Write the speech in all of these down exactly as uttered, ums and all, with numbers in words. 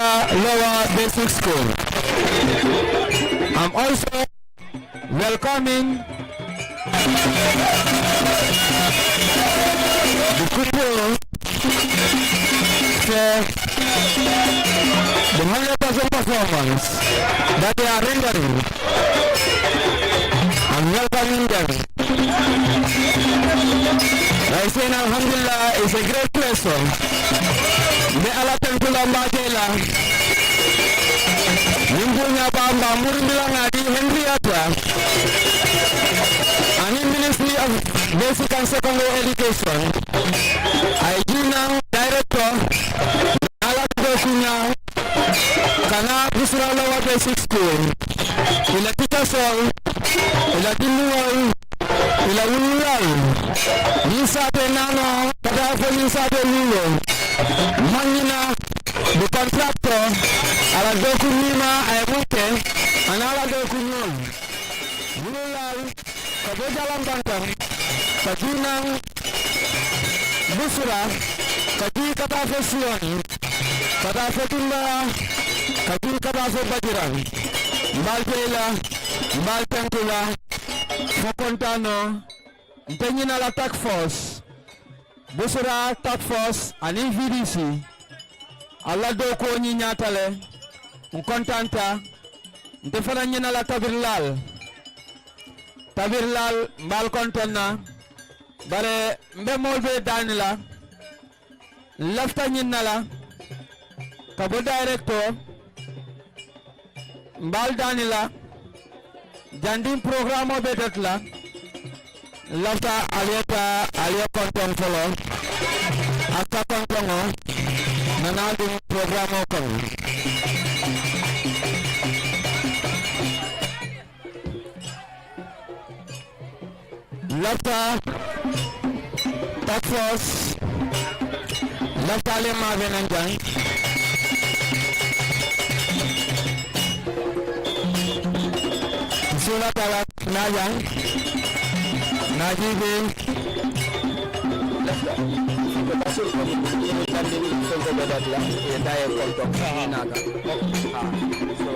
Lower Basic School. I'm also welcoming the couple for the hundred percent performance that they are rendering. I'm welcoming them. By saying Alhamdulillah is a great question. Mbe Alla tentula, mba jeyla. Min buña bamba murmbilanga di Henrietta. Ani Ministry of Basic and Secondary Education. Ay jinan director. Ala do kuña. Kana Busra Lower Basic School. Ila teacher sol. Ila dinnuwol. Ila wululal. Ñin saate nano. Kata fo ñin saate lulo. Mañina. The contractor. Ala do kuñima. Ay muke. Ana ala do kuñol. Wululal. Ka bo jalan bantan. Ka jinan. Busra. Ka ji kata fo Siyoni. Kata fo Timba. Ka ji kata fo Bajiran. Mbal jeyla. Mbal tentula. Fo kontano. Nte ñinala task force. Busra task force. Ani V D C. Alla do ko ñi ñatale. N kontanta. Nte fana ñinala tabirlal. Tabirlal mbal kontonna. Bare mbe mol be danila. Lafta ñinnala. Ka bo director. Mbal danila. Jandin programme o be dot la. Lafta aliyeta aliye konton folo. Akka konton o. Nana dum programme o kon. Lafta task force. Lafta le ma benan jang. Sula tala na jang. Na jibe. Lafta. Ko tasul ko ni ni tan ni ko ko bedat la. E taye konton. Naka. Ah. So.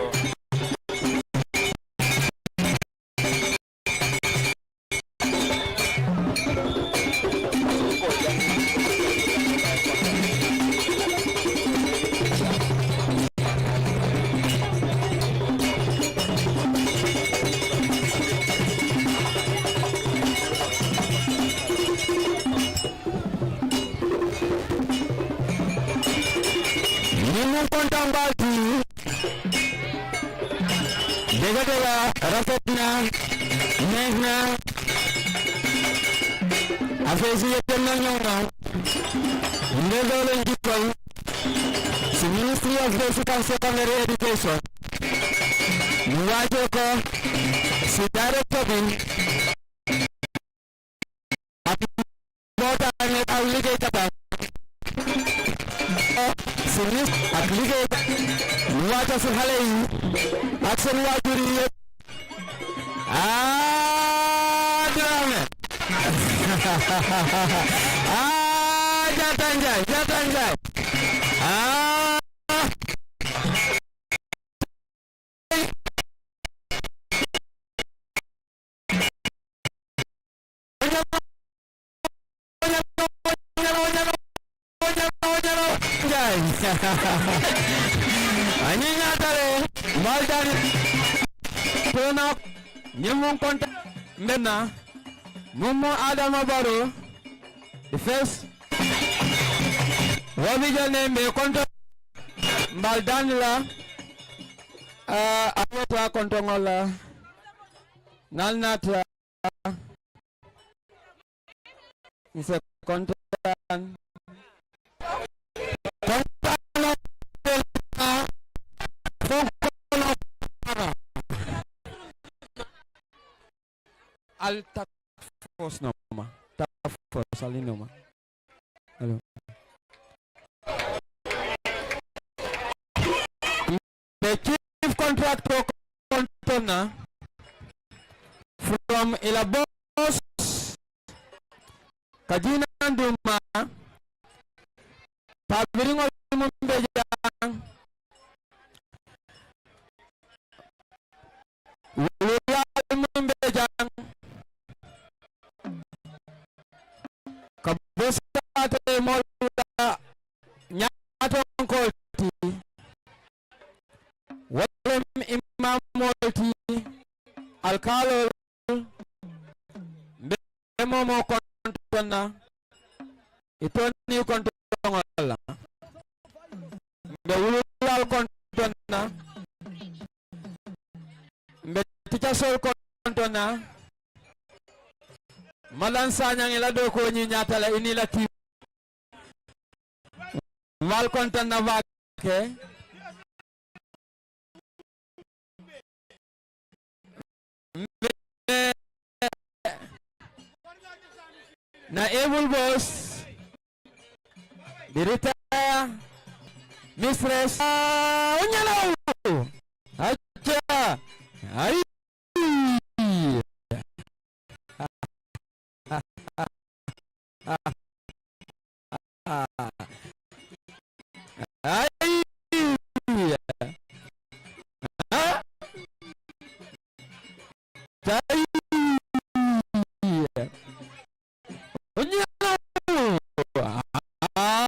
Ni mun kontan bal ti. Dëgg dëgg, rafet na, neex na. Affaire yi yëpp dem na, ñëw na. Ndelloo leen njukkal si Ministry of Basic and Secondary Education. Ñu waajee ko si directeur bi. Ak mbootaay mi ak liggéeykatam. Si nis ak liggéey. Ñu waajal si xale yi ak seen waajur yi yëpp. Ah, Dramé. Ah, Jaata Njaay, Jaata Njaay. Ah. Ani ñaatale, mbal daani. Tona, ñimmon konta, mbenna, mummo Adama Baro, the first. Wabi jane mbe konto, mbal daani la, ah, ayota konto ngola, nal nata. Mise kontan. Kontan. Al task force noma. Task force ali noma. Hello. The chief contractor kontona from ila boss. Kajina nduma. Pabiringo mumbeja. Wululal mum be jang. Ka busate molda nyaton kolti. Wolem imam molti alkalol. Be momo kontonna. Itoni kontongol la. Be wululal kontonna. Mbe teacher Sol kontonna. Malan Sanyang ila do ko ni nyatala ini la ti. Wal kontonna vake. Mbe na evil boss. Birita. Mistress. Ah, unyala. Acha. Ai. Ai. Ah. Ai. Onye. Ah.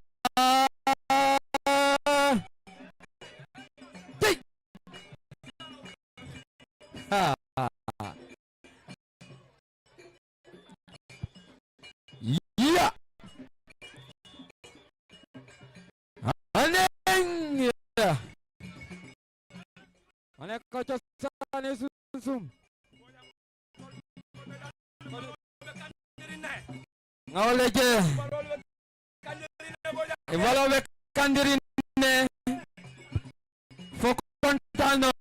Dai. Ha. Yeah. Aneng. Ane ko cosaan e sunsum. Ngawle je. E wala be kandirine. Fo kontano.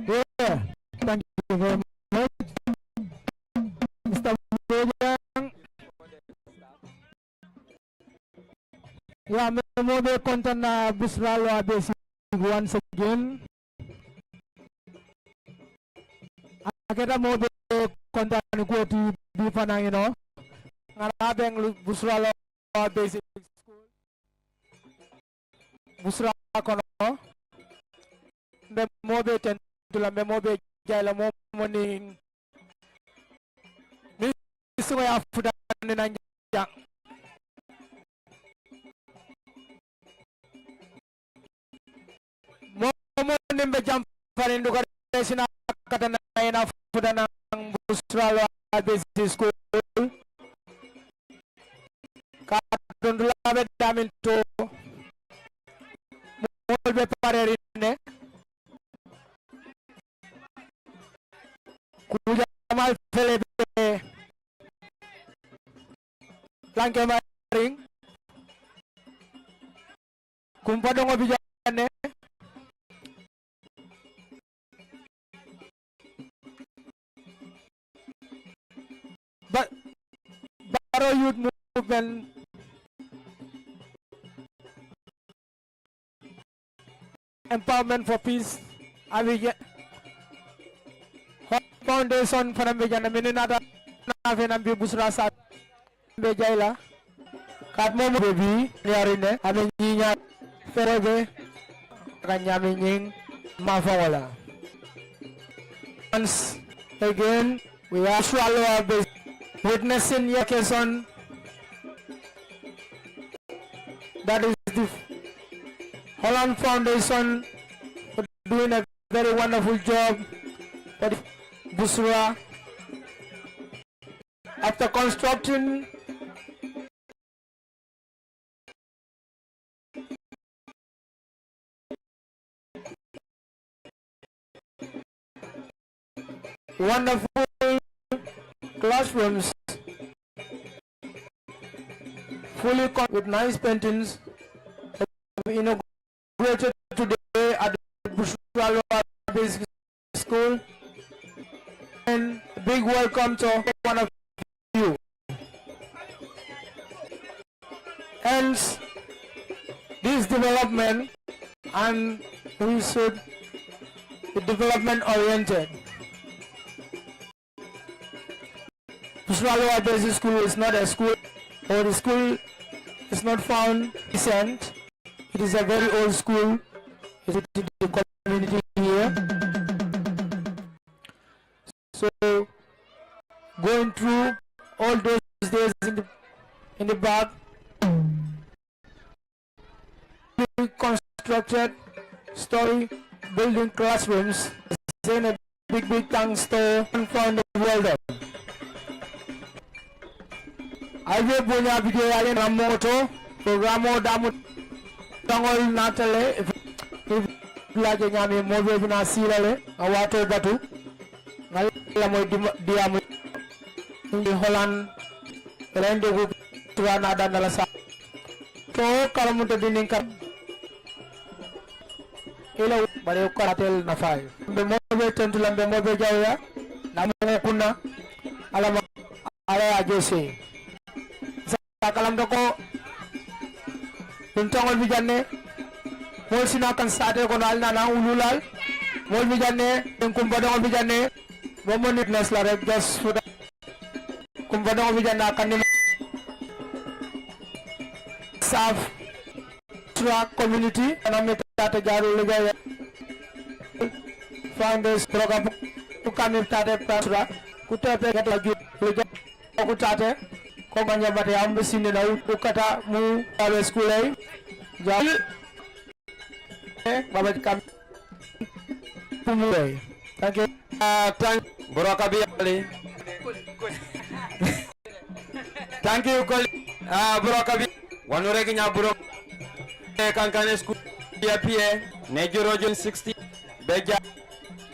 Yeah, thank you very much, Mister Bojang. Yeah, me mo be content na Busra Lower Basic once again. Aketa mo be content ko ti bi fanangino. Ngara beng Busra Lower Basic School. Busra kono. Mbe mo be tentula, mbe mo be jayla mo mo ni. Mi suko ya futa ne na jang. Momo nimbe jam fani nduka resina katana ina futa na Busra Lower Basic School. Ka tundula be damin to. Mol be parerine. Kuja mal fele be. Lanke maring. Kumpa dongo bijane. Ba-, Baro Youth Movement Empowerment for Peace, Abidjan Foundation, Fanambe Jana, Minunata, Nafe Nambi Busra Sat. Be jayla. Kat momo be bi, yarine, ame nyinya, ferebe, kanyami nying, mafawola. Once again, we are swallow our base. Witnessing your occasion. That is the Holland Foundation for doing a very wonderful job for the Busra. After constructing wonderful classrooms, fully con-, with nice paintings, inaugurated today at the Busra Lower Basic School. And a big welcome to one of you. Hence, this development and We should be development oriented. Usralowa Basic School is not a school, or the school is not found recent. It is a very old school. It is the community here. So, going through all those days in the, in the back, big constructed story building classrooms, then a big, big thanks to and from the world. Aje bunya video aje ramoto programo damu tangol natale. Laje nyami mobe bina silale awato batu. Ngalla moy diamu ndi holan rende gu turana dandala sa. To kala mun to dinin kam. Ila bare karatel na fay. Be mobe tentu lambe mobe jawya. Na mo kunna. Alama ala ya jose. Sa kalam to ko. Dun tongol bi janne. Mol sina kan sate ko nal na na ululal. Mol bi janne. En kumba dongol bi janne. Momo nit nas la rek just for the. Kumba dongol bi janne kan ni. Saf. Tra community, ana mi tata jaru le jaya. Founders program, ku kami tata patra, ku tepe kata ju, le jaya, ku tate, ko manya bate ambe sinde na u, ku kata mu, abe school ay. Jai. Eh, baba kam. Pumu ay. Thank you. Ah, thank, bro Kabi Ali. Thank you, Koli. Ah, bro Kabi. Wanu regi nya bro. Eh, kankane school ya pie. Ne juro jun sixty. Beja.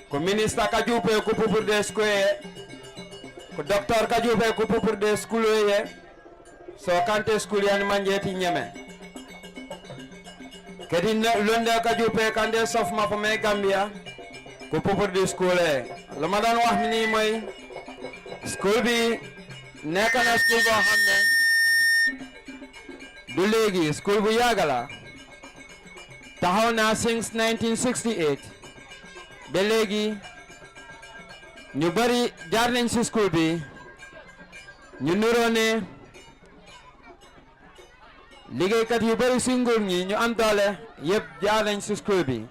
Ko minister ka jupe ku pupur de school ye. Ko docteur ka jupe ku pupur de school ye. So kante school yani manje ti nyeme. Kedi ne, lunde ka jupe kande sof ma fo me Gambia. Ku pupur de school ye. Lo ma dan wax ni moy. School bi nekk na school boo xam ne du léegi, school bu yàgg la. Taxaw na since nineteen sixty-eight. Ba léegi, ñu bari jaar nañ ci school bi. Ñu nuroo ne liggéeykat yu bari ci nguur ñi ñu am doole yépp jaar nañ ci school bi.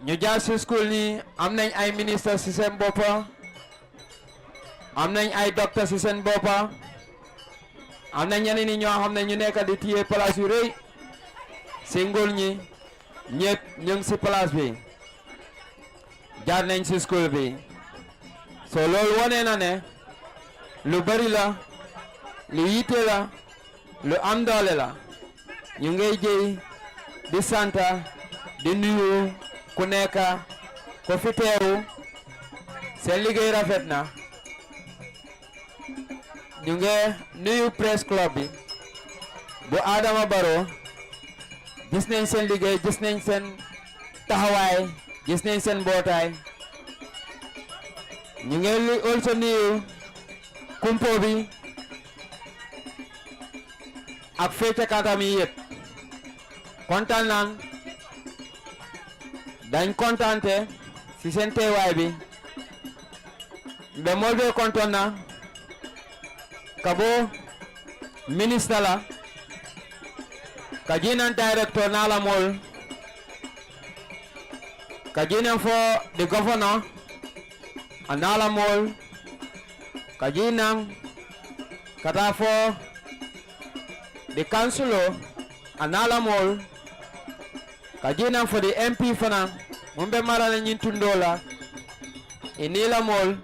Ñu jaar ci school ni am nañ ay ministre ci seen boppa, am nañ ay docteur ci seen boppa, am na ñeneen ñi ñoo xam ne ñu nekk di téye place yu rëy ci nguur ñi, ñëpp ñu ngi ci place bi, jaar nañ ci school bi. So loolu wane na ne lu bari la, lu yitte la, lu am doole la. Ñu ngay jëy di santa, di nuyu ku nekk, ko fi teeru. Seen liggéey rafet na. Ñu ngi nuyu press club bi bu Adama Barrow. Gis nañ seen liggéey, gis nañ seen taxawaay, gis nañ seen mbootaay. Ñu ngi li also nuyu kumpo bi ak feccakatam yi yépp. Kontaan naan, dañ kontaante ci seen teewaay bi. Mbe mool be kontoon na ka bo minister la, ka jinan director na la mool, ka jinan fo the governor a na la mool, ka jinan kata fo the councilor a na la mool, ka jinan fo the M P fana mun be mara la ñin tundo la, i ni la mool,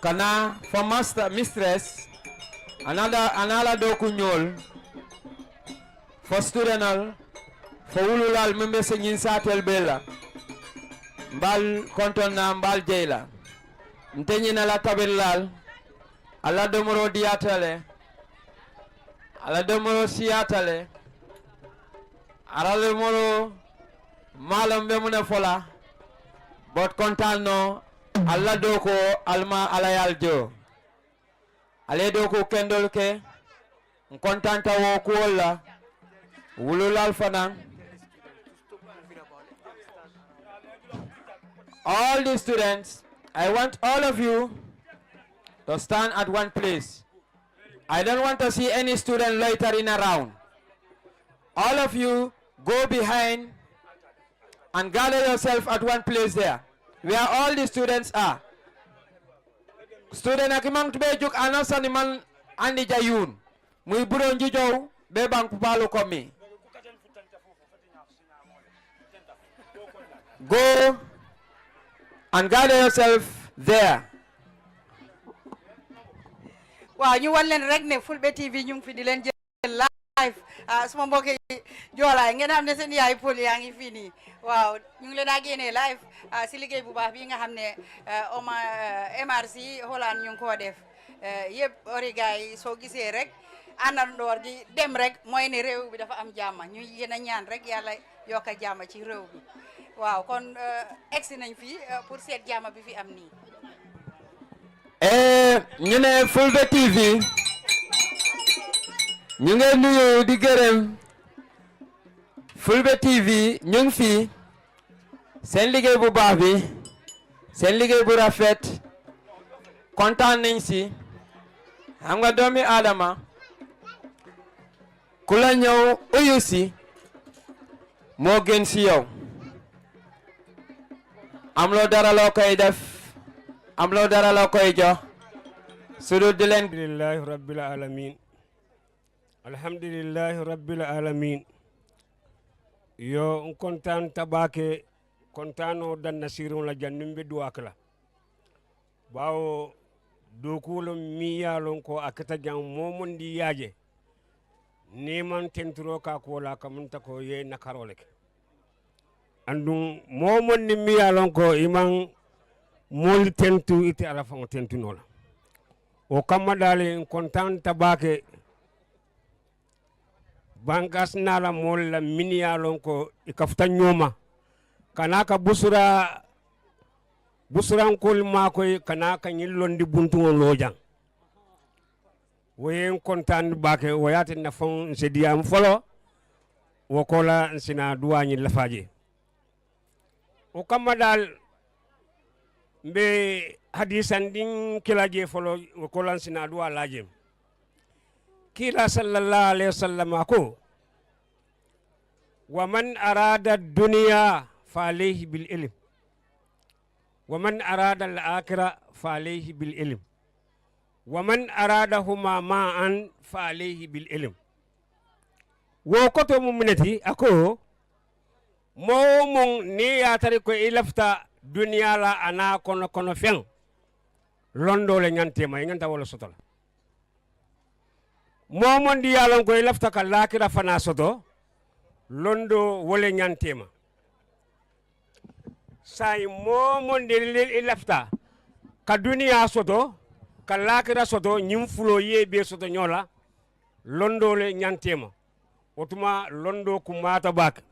kana fo master mistress, another, another doku ñool, fo student al, fo wululal mimbe se ñin satel bela. Mbal konton na mbal jeyla. Nteñina la tabel lal, ala domoro diyatale, ala domoro siyatale, ala domoro malom be mune fola, bot kontan no, ala doko alma ala yal jo. Ale doko kendol ke, n kontanta wo kuwol la, wululal fanan, All the students, I want all of you to stand at one place. I don't want to see any student loitering around. All of you, go behind and gather yourself at one place there, where all the students are. Student aki mang tube juk ana sani man andi jayun. Mui buro njujow be bang pupalu komi. Go and gather yourself there. Waaw, ñu wan leen rek ne Fulbe T V ñu ngi fi di leen jël live. Ah, suma mbokki joolaay, ngeen xam ne seen yaay Pël yaa ngi fii nii. Waaw, ñu ngi leen a génnee live, ah, si liggéey bu baax bi nga xam ne, ah, oma, ah, M R C Holland ñu ngi koo def. Eh, yëpp ori gaay yi, soo gisee rek àndandoor gi dem rek, mooy ne réew bi dafa am jàmm. Ñu yéen a ñaan rek Yàlla yokk a jàmm ci réew bi. Waaw, kon, eh, egsi nañ fii, eh, pour seet jàmm bi fi am nii. Eh, ñu ne Fulbe T V, ñu ngi nuyu di gërëm Fulbe T V, ñu ngi fii. Seen liggéey bu baax bi, seen liggéey bu rafet, kontaan nañ si. Xam nga doomi Aadama, ku la ñëw uyu si, moo gën si yow. Amuloo dara loo koy def, amuloo dara loo koy jox, su dul di leen Alhamdulillahi rabbil alamin. Alhamdulillahi rabbil alamin. Yo, n kontaan tabaake, kontaanoo dan nasiirun la jannun be duwaak la. Bawo, dookuwolu mi ye a lon ko a keta jaŋ, moo mondi yaaje, ni man tenturoo ka kuwo la, ka munta ko ye nakaroo le ke. Anduŋ, moo mondi mi ye a lon ko i maŋ moolu tentu, ite Alla faŋo tentunoo la. Wo kamma daali, n kontaanta baake, bankasinaa la moolu la mennu ye a lon ko i kafuta ñoo ma, ka naa ka busura, busurankoolu maakoyi, ka naa ka ñiŋ londi buntuŋo loo jaŋ. Wo ye n kontaani baake, wo ye a tinna faŋ n si diyaamu foloo, wo ko la n si naa duwaa ñiŋ lafaa jee. Wo kamma daali, mbe hadiisandiŋ kila jee foloo, wo ko la n si naa duwaa laa jee. Kiila sallallahu alayhi wa sallam a ko, wa man arada duniya fa alayhi bil ilim, wa man arada al akira fa alayhi bil ilim, wa man arada huma ma'an fa alayhi bil ilim. Wo koto mu mineti a ko, moo wo muŋ ni ye a tari ko i lafita duniya la a naa kono kono feŋ, londoo le ñantee ma, i ñanta wo le soto la. Moo mondi ye a lon ko i lafita ka laakira fanaa soto, londoo wo le ñantee ma. Saayiŋ moo mondi i lafita ka duniyaa soto, ka laakira soto, ñiŋ fuloo ye bee soto ñoo la, londoo le ñantee ma. Wo tuma londoo kummaata baake.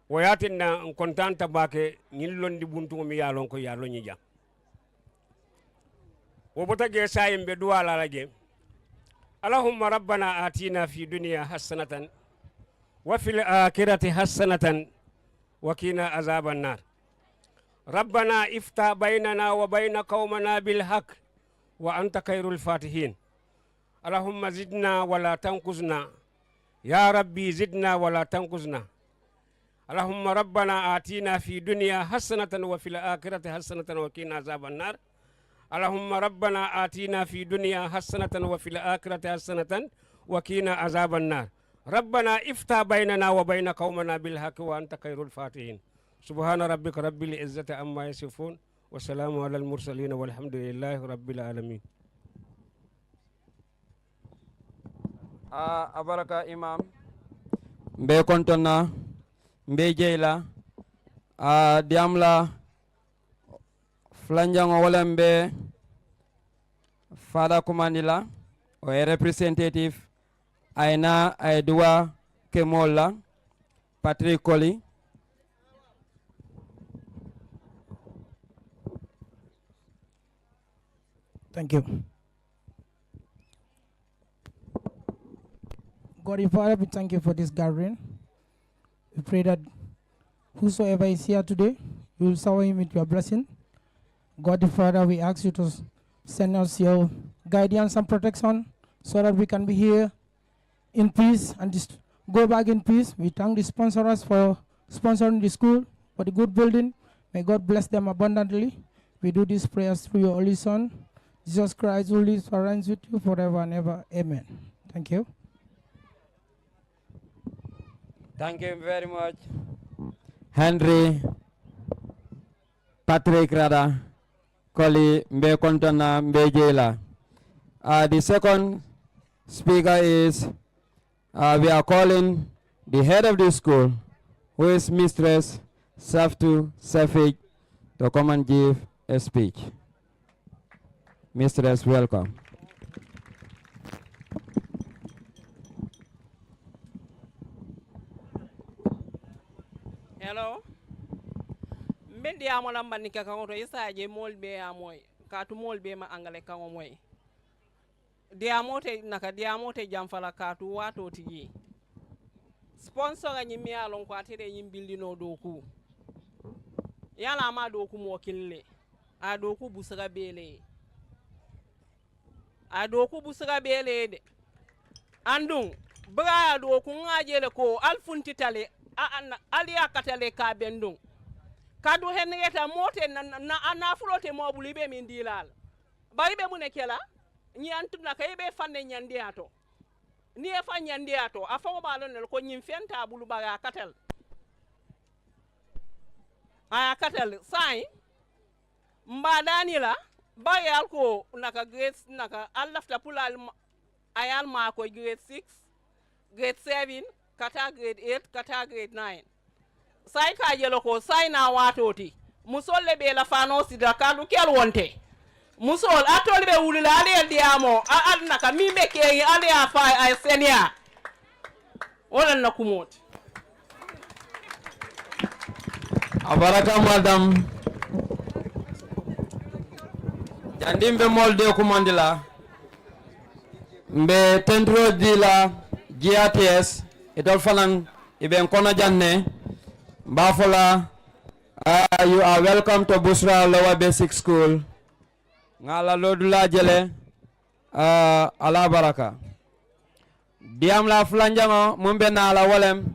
Wo ye a tinna n kontaanta baake ñiŋ londi buntuŋo mi ye a lon ko i ye a loŋ ñiŋ jaŋ. Wo bota jee saayiŋ be duwaa la la jee. Allahumma rabbana atina fi duniya hasanatan wa fil akirati hasanatan wa kina azaban nar. Rabbana iftah baynana wa bayna qawmana bil haq wa anta khairul fatihin. Allahumma zidna wa la tanqusna. Ya rabbi zidna wa la tanqusna. Allahumma rabbana atina fi duniya hasanatan wa fil akirati hasanatan wa kina azaban nar. Allahumma rabbana atina fi duniya hasanatan wa fil akirati hasanatan wa kina azaban nar. Rabbana iftah baynana wa bayna qawmana bil haq wa anta khairul fatihin. Subhana rabbika rabbil izzati amma yasifun. Wa salamun alal mursalin walhamdulillahi rabbil alamin. A, a baraka imam. Mbe kontonna, mbe jeyla. A, diyam la fulanjaŋo wala mbe fada kumandi la, o ye representative, a ye naa, a ye duwa ke moolu la, Patrick Koli. Thank you. God, Father, we thank you for this gathering. We pray that whosoever is here today, You will shower him with your blessing. God the Father, we ask you to s-, send us your guidance and protection so that we can be here in peace and dis-, go back in peace. We thank the sponsors for sponsoring the school, for the good building. May God bless them abundantly. We do these prayers through your only Son, Jesus Christ, who lives and reigns with you forever and ever. Amen. Thank you. Thank you very much, Henry Patrick Rada, Koli Mbe Kontona Mbe Jela. Uh, the second speaker is, uh, we are calling the head of the school, who is Mistress Saftu Safik, to come and give a speech. Mistress, welcome. Hello. Mbe ndiyamo lamba ni kaka ngoto isa je mol be amoy. Katu mol be ma angale kango moy. Ndiyamo te naka ndiyamo te jamfala katu wato tigi. Sponsor ga nyimi alon ko atere nyim building no doku. Yala ma doku mo kinle. A doku busra bele. A doku busra bele de. Andun, bra a doku nga jele ko alfunti tale, a, a, ali a katale ka bendun. Kadu Henrietta mote na, na, na, a nafulo te mo bulu ibe min dilal. Bari be mune kela, ni antuna ka ibe fanne nyandi ato. Ni e fa nyandi ato, a fango balon ko nyin fenta bulu bari a katal. A ya katal, sai, mba danila, bari al ko naka grade, naka al lafta pula al ma-, a yal ma ko grade six, grade seven, kata grade eight, kata grade nine. Sai ka jelo ko, sai na wato ti. Musol le be la fano sida kalu kel wonte. Musol atol be wulula ale el diamo, a al naka mimbe ke ale a fa a senia. Wala na kumoti. A baraka madam. Jandimbe molde kumandila. Mbe tentro dila G R T S, itol fanan iben kono janne. Mba fola, uh, you are welcome to Busra Lower Basic School. Ngala lodula jele, uh, ala baraka. Diam la fulanjango mumbe na ala wolem.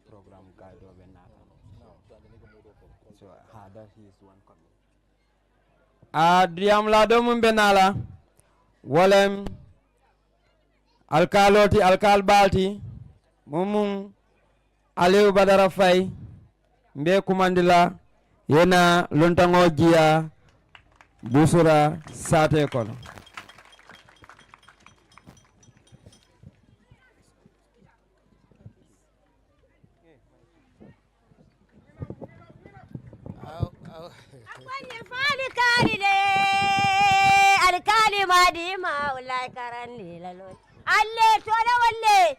Program guide o ɓe naata. So, ha, that is one comment. A diyam la do mum ɓe naala. Wolem alkaloti, alkal balti. Mum mum Aliou Badara Faye. Mbe kumandila yena lontango jiya busura sate kono. Aw, aw. Akwanye fali kali le, alkali madi ma ulai karandi la lo. Alle tola walle.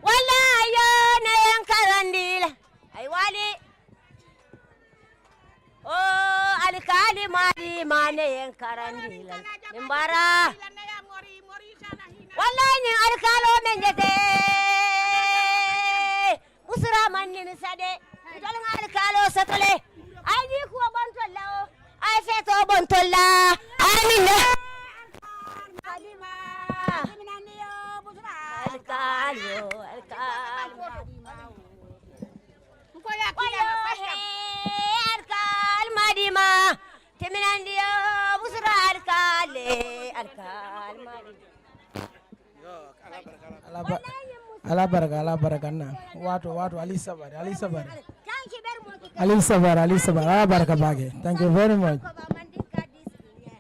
Walla yo na yan karandi la. Ay wali. O alkali madi mane yen karandi la. Mimbara. Wallahi ni alkalo men jete. Usra manni mi sade. Dol nga alkalo satole. Ay di ko bontolla o. Ay feto bontolla. Amin. Alkalo, alkalo. Koyo he alkal madima teminandi yo busra alkale alkal madima. Ala ba-, ala baraka, ala baraka na. Wato, wato, Ali Sabari, Ali Sabari. Ali Sabari, Ali Sabari. Ala baraka bage. Thank you very much.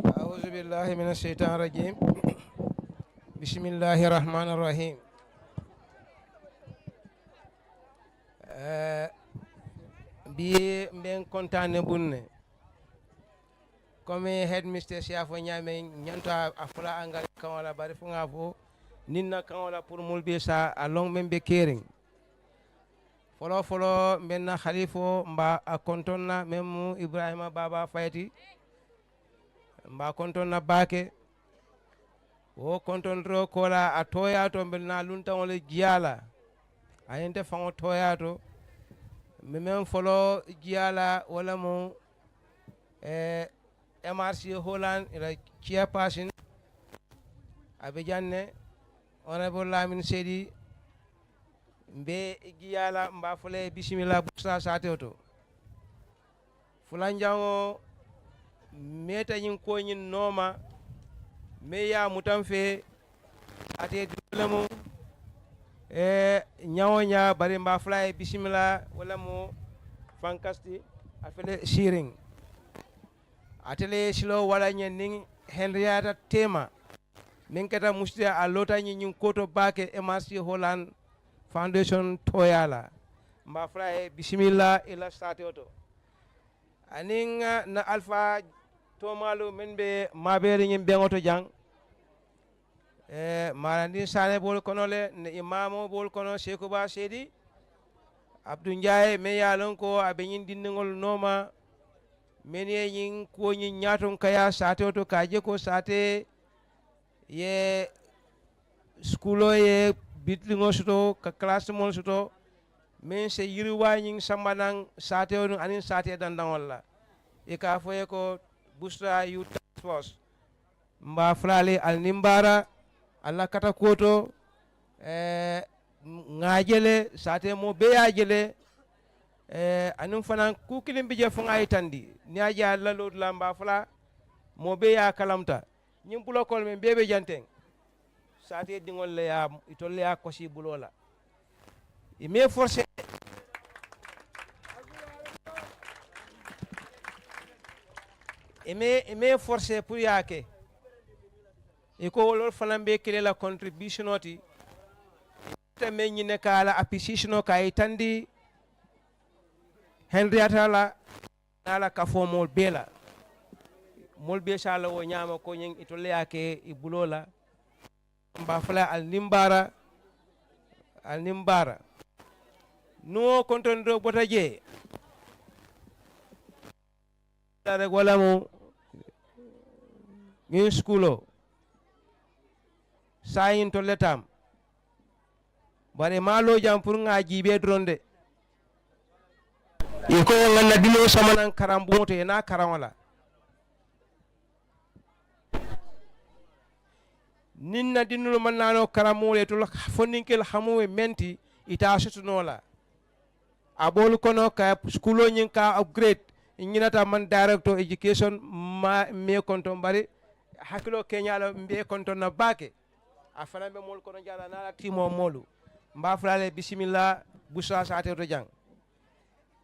أعوذ بالله من الشيطان الرجيم. بسم الله الرحمن الرحيم. Eh, bi mben kontane bunne. Comme headmistress ya fo ñame ñanta a fula angale kan wala bari fu nga fo ninna kan wala pour mul be sa a long men be kering. Folo folo mben na khalifo mba a kontonna men mu Ibrahima Baba Fayti. Mba kontonna bake. Wo kontondiro kola a toya to, mbe na luntaŋo le jiyala. A yente faŋo toya to. Memen folo jiyala wala mu, eh, M R C Holland, ila chairperson. A be janne, Honorable Lamin Sedi, mbe jiyala, mba fole bisimila busa sate oto. Fulanjaŋo, meta ñiŋ ko ñiŋ nooma, me ye a mutan fe, ate dulemu, e, ñawo ña, bari mba fula ye bisimila, wala mo fankasti, a fele sirin. Atele silo wala ñe niŋ Henrietta Tema, meŋ keta musita a lota ñiŋ ñiŋ koto baake M R C Holland Foundation toyala. Mba fula ye bisimila ila sate oto. Aniŋ, ah, na alfa tomalu men be maberi ñiŋ beŋo to jaŋ. Eh, marandi sane bol kono le, ne imamo bol kono Sekuba Sedi. Abdou Ndiaye, me ye a loŋ ko a be ñiŋ dindiŋol nooma, men ye ñiŋ kuwo ñiŋ ñaatoŋ kaya sate oto ka je ko sate ye sikulo ye bitiliŋo soto, ka classe mol soto, men se yiriwa ñiŋ samba naŋ sate onu aniŋ sate dandaŋol la. I ka fo ye ko Busra Youth Task Force. Mba fulali al nimbara, alla kata koto, eh, ŋa jele, sate mo be ya jele, eh, aniŋ fanaŋ ku kiliŋ bi je fo ŋa yitandi. Ni a je alla lodula mba fula, mo be ya kalamta. Ñiŋ bulokol meŋ bee be janteŋ. Saate diŋol le ye a, itolu le ye a kosi buloo la. I me forcé, i me, i me forcé pour ye a ke. I ko wolu fanaŋ be kele la contribution ti. Ite me ñine ka a la appreciation ka a yitandi Henrietta la. Nala kafo mol bela. Mol be sala wo ñama ko ñing itole yake i bulola. Mba fala al nimbara. Al nimbara. No konton do bota je. Dare wala mo. Ngin skulo. Sayin to letam. Bari ma lo jam pour ŋa jibe dronde. I ko ŋa na dino samanan karambuŋo to ye na karaŋo la. Niŋ na dinulu maŋ naano karambuŋo le to la fonninkel hamuwe menti ita sotuno la. A bolu kono ka sikulo ñiŋ ka upgrade. Ñinata man director education ma me konton bari hakilo keñala mbe konton na bake. A fanaŋ be moolu kono jala nala timo moolu. Mba fulale bisimilla busa sate to jaŋ.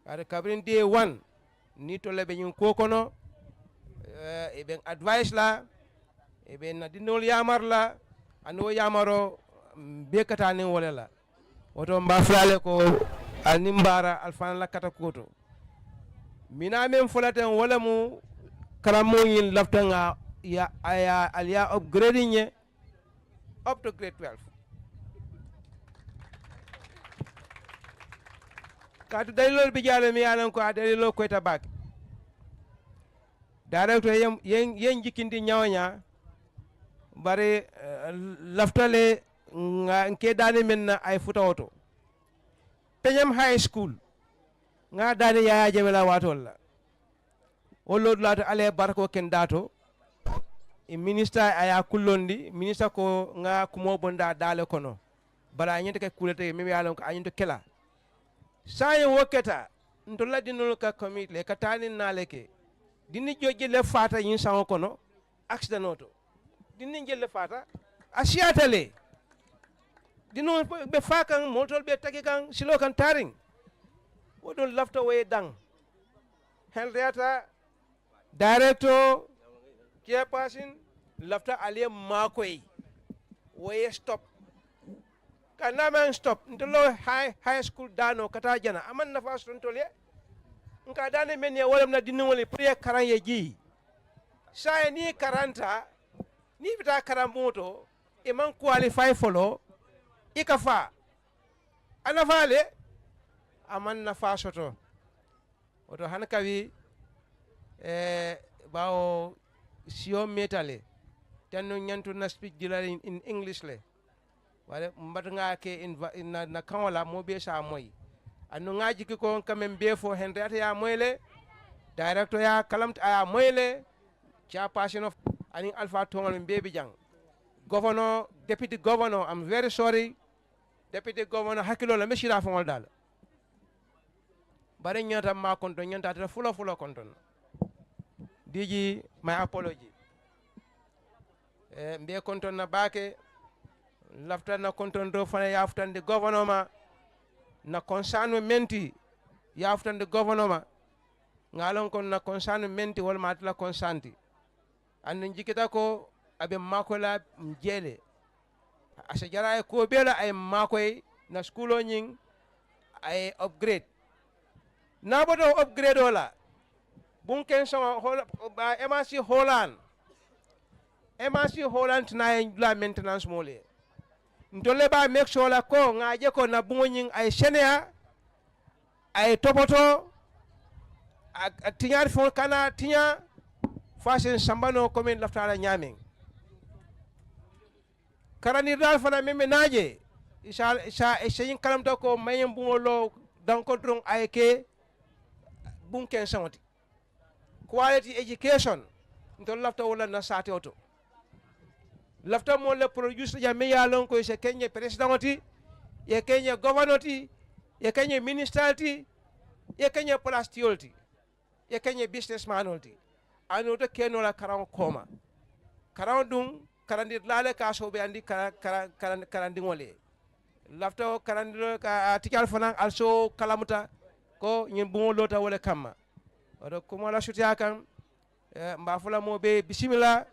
Bari kabrin day one ni to le be ñiŋ ko kono, eh, e be advice la, e be na dinol yamar la, ando yamaro be katani wala la. Woto mba fulale ko al nimbara al fana la kata koto. Mina men folaten wala mu karamo ñin lafta ŋa ya, ya, al ya upgrade ñe up to grade twelve. Katu dalilol bi jalo mi yalan ko a dalilo ko eta bak. Director yen, yen, yen jikindi ñawña. Bari, eh, laftale ŋa nke dani men na ay futa woto. Peñam High School. Ŋa dani yaya jamela watol la. O lodulato ale barko ken dato. E minista aya kullondi, minista ko ŋa kumo bonda dale kono. Bara a ñanta ke kulete, meme yalon ko a ñanta kela. Saye woketa, ntola dinol ka committee le, ka tani nale ke. Dini jojje le fata yin saŋo kono, accident oto. Dini jelle fata, a siyata le. Dino be fa kaŋ, moltol be taki kaŋ, silo kaŋ tariŋ. Wodon lafta woye daŋ. Henrietta, director, chairperson, lafta aliye makoy. Woye stop. Ka naman stop, ntolo high, high school dano kata jana. Aman nafa sontole. Nka dane men ya wala na dinu wali priye karan ye ji. Saye ni karanta, ni bita karambuŋo to, i maŋ qualify folo, i ka fa. A nafa le, a maŋ nafa soto. Woto hani kawi, eh, bawo siyo metale. Tenno ñantu na speech dila in, in English le. Wala mbatnga ke in va-, in na, na kaŋola mo be sa moy. Anu nga jiki ko on kamen be fo hen reta ya moy le. Director ya kalamta ya moy le. Chairperson of anin Alpha Tongal min be bi jang. Governor, deputy governor, I'm very sorry. Deputy governor hakilo la misira fo ngol dal. Bare ñanta ma konton, ñanta tata fula fula konton. D G, my apology. E, mbiye konton na baake, lafta na konton do fana yafutande gouvernement, na concerne menti yafutande gouvernement, ngalon kon na concerne menti wala matala concerne. Annin jikita ko abe makola mjele. Asa jara e ko bela ay makoy na school o ñing ay upgrade. Na bodo upgrade o la. Bunken so hola, ba M R C Holland. M R C Holland na en la maintenance mole. Ntole ba make sure la ko ngaje ko na bungo ñing ay senea, ay topoto, a, a tiñar fon kana tiña, fasen sambano komin laftala ñamen. Karanirdal fana meme naje, isa, isa, e seyin kalamta ko mayen bungo lo danko dron ay ke bunken santi. Quality education, ntol lafta wala na sate oto. Lafta mo le produce ya me ya lon ko se kenye president oti, ye kenye governor oti, ye kenye minister oti, ye kenye place ti oti, ye kenye businessman oti. Ano to keno la karan koma. Karan dun, karandir lale ka so be andi kara, kara, kara, karandiŋole. Lafta o karandiro ka a tikal fana also kalamuta ko ñin buŋo lota wala kamma. Oto kuma la sutiya kan, eh, mba fula mo be bisimila.